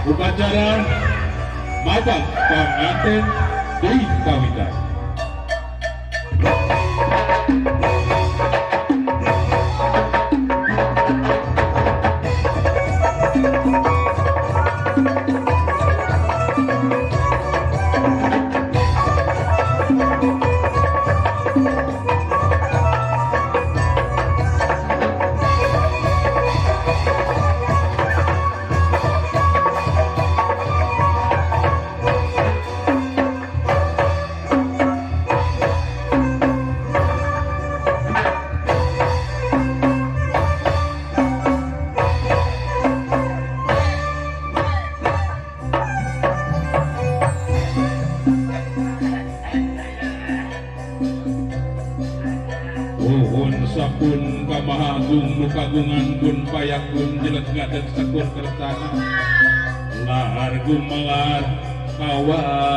Upacara mabang panganten di kawitan. Sakun kamahagung nukagungan gun payakun jelek gadet sekun kertana lahar gumelar kawasana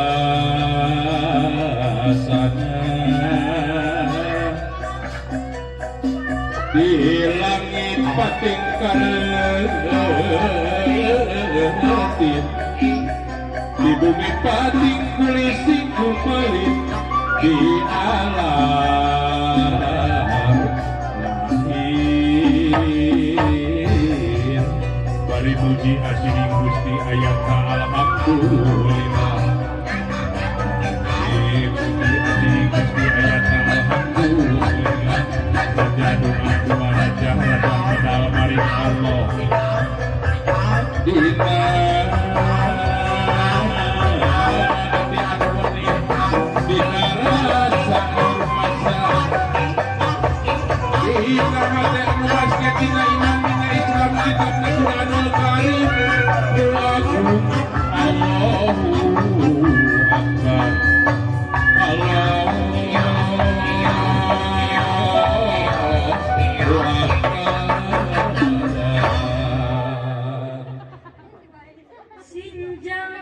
di langit pating karetin di bumi pating kulising kumelit di alam bari muji asining Gusti ayat alhamdulillah. Muji asining Gusti ayat alhamdulillah. Raja doa dua raja raja medal maring Allah. Dina dina rasa masa dina hati anu basket dina iman dina Islam kitabna Quranul Karim. Allahu Akbar. Allahu Akbar. Sinjang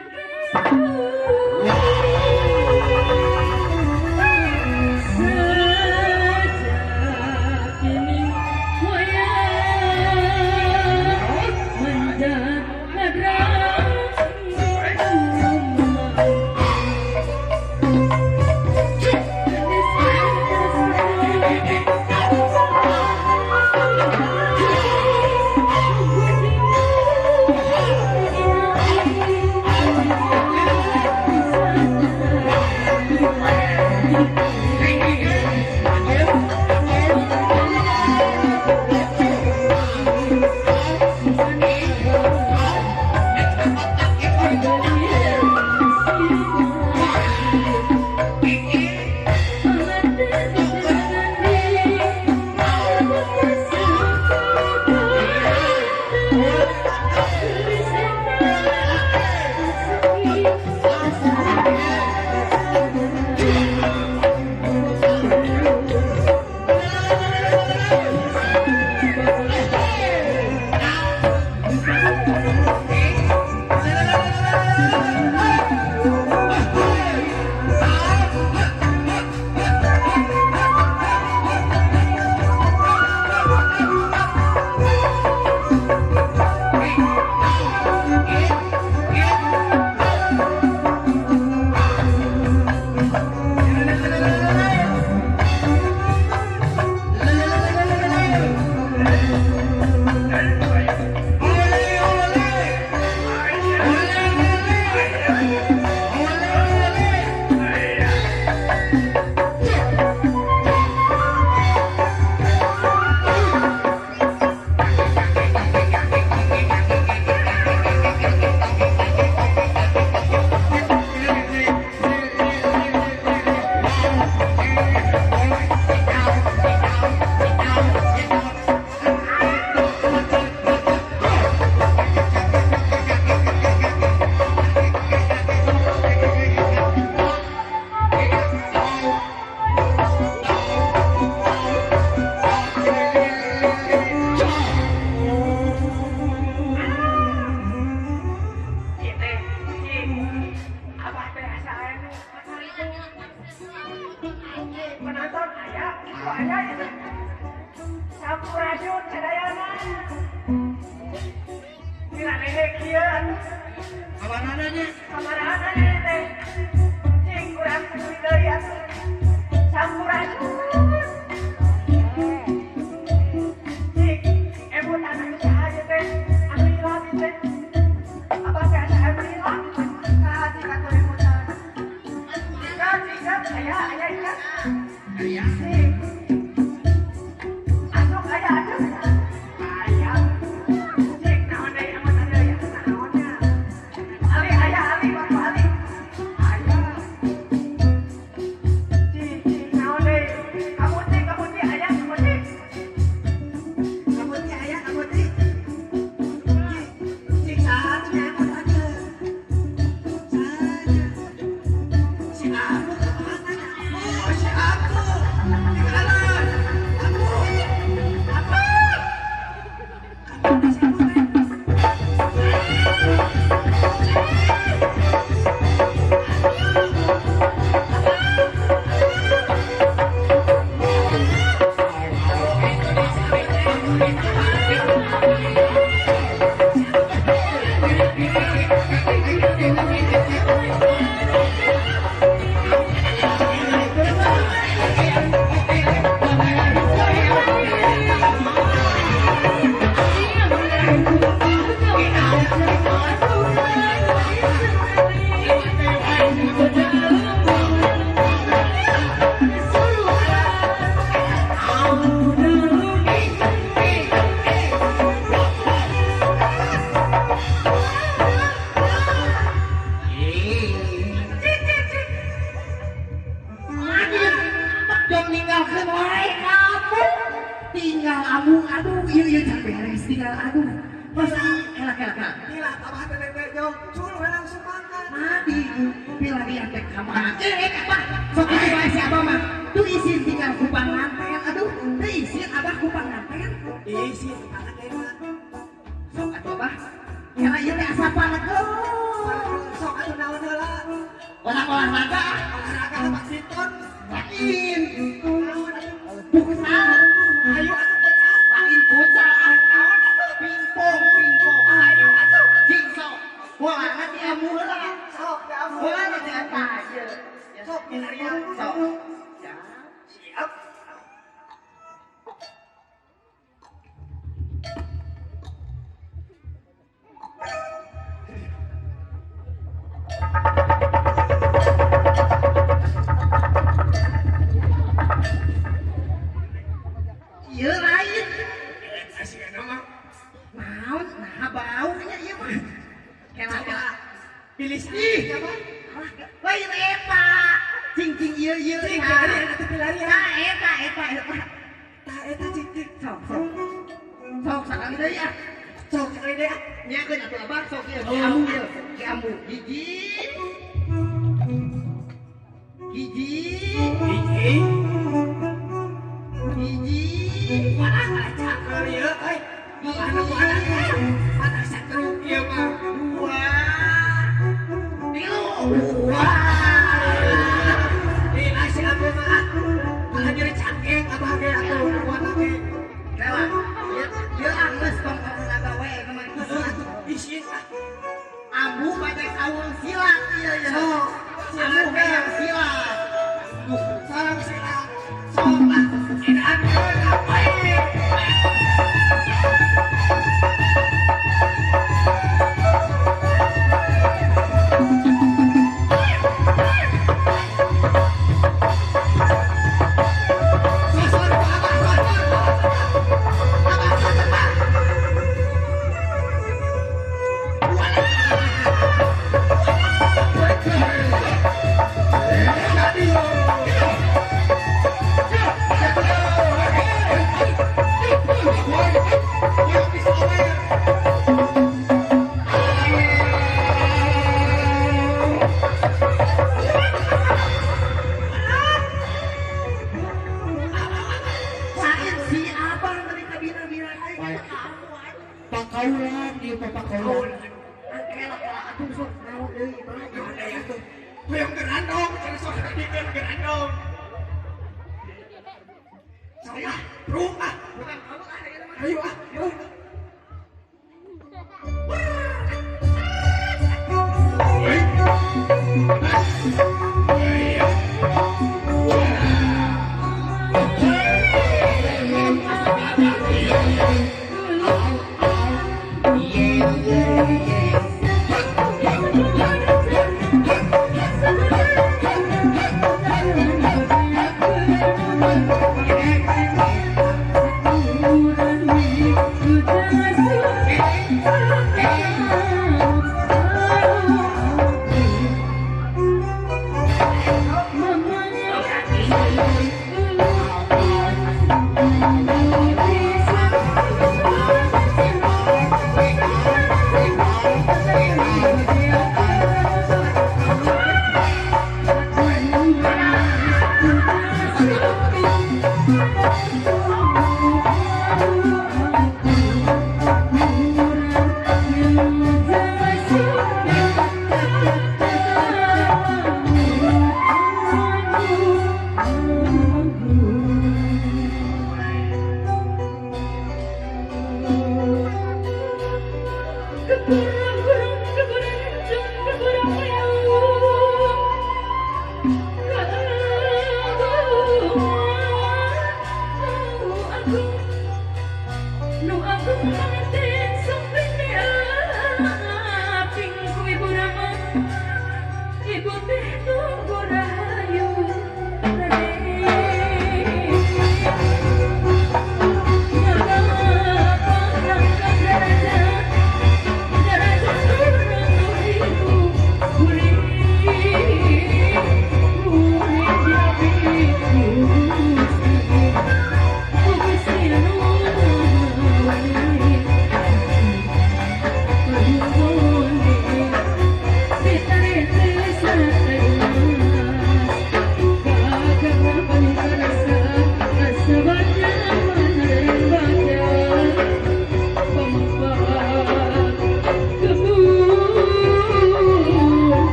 Hehe kieu atuh. Kamarana nya? Kamarana nya teh. Cing kurang sepi deui atuh. Sampurasun. Cing, emut anu saha ieu teh? Anu hilap ieu teh. Abah teh asa anu hilap. Saha cing atuh emutan? Ikan, ikan, aya, aya ikan. Aya. Cing. Asup aya asup. Aya. Cing, naon deui emutan deui? Naon nya? Ali, aya Ali, waktu Ali. Aya. Cing, cing, naon deui? Kamuti, kamuti, aya kamuti. Kamuti aya kamuti. Cing saha tuh nya emut aja. Saha nya? Si Abu kemana nya? Oh, si Abu. Tinggalan. Abu. Abu. Kamu si Abu teh. Jong ninggalkeun wae kamu. Tinggal amu aduh ieu ieu can beres tinggal aduh. Pasti elak elak elak. Gila, abah teh teh jong, cul we langsung makan. Mati pilarian teh ka mana? Eh abah, sok kitu bae si abah mah. Tuh isin tinggal ku panganten. Aduh, teu isin abah ku panganten. Isin panganten mah. Sok atuh abah. Kela ieu teh asa panegeun. Sok atuh naon heula? Orang olahraga ah. Olahraga badminton. Lain. Naon atuh? Futsal. Ayo atuh futsal. Lain futsal ah. Naon atuh? Pingpong, pingpong. Ayo atuh. Cing sok. Bolana ti amu heula. Sok ti amu. Bolana ti eta ieu. Sok milarian. Sok. Siap. Ieu lain. Eta sih mah. Naon? Nah bau nya ieu mah. Kela kela. Pilih Ih. siapa? Lain eta. Cing cing ieu ieu. Cing pilarian atuh pilarian. Tah eta eta eta. Tah eta cing cing. Sok sok. Sok sakali deui ah. Sok sakali deui ah. Nyakeun atuh abah sok ieu ki amu ieu. Ki amu hiji. Hiji. Hiji. Hiji. Walah kalah cakeur ieu euy. Mana mana mana satruk ieu mah. Dua. Tilu. Wah. Gila si Abu mah. Kalah nyeri cangkeng abah ge atuh kuat ge. Kela. Ieu ah geus tong olahraga we kemarin. Atuh isin ah. Ambu bade sawung silat ieu ieu. Sok. Ambu hayang silat. Salam silat. Sok lah. Edan apa ini? Sosor abah sosor. Abah sosor abah. Lain si abang dari kabina-bina aing kamu aing. Pakaulan ieu teh pakaulan. Kela kela atuh sok naon deui mah. Hoyong gerandong, cenah sok dikeun gerandong. Saya, bro ah. Bukan kamu ah ieu mah. Ayo ah, bro. Wah,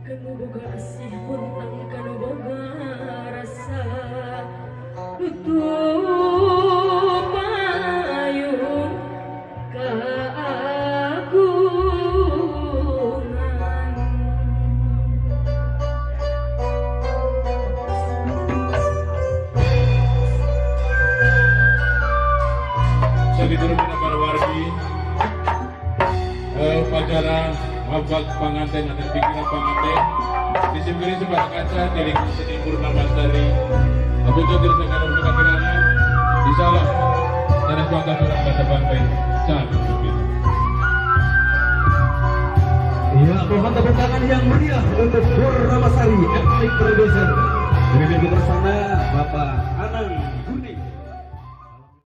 Kanu boga asih puntang kanu boga rasa tutup payung keagungan. Sakitu rupina para wargi upacara mabak panganten atau pikiran panganten disimpiri sebatang kaca dari seni Purnamasari. Tapi itu tidak sekadar kekirangan, insyaallah sanes wonten urang pada bangkai saat itu. Ya, mohon tepuk tangan yang meriah untuk Purnamasari Ethnic Producer. Dipimpin bersama Bapak Anang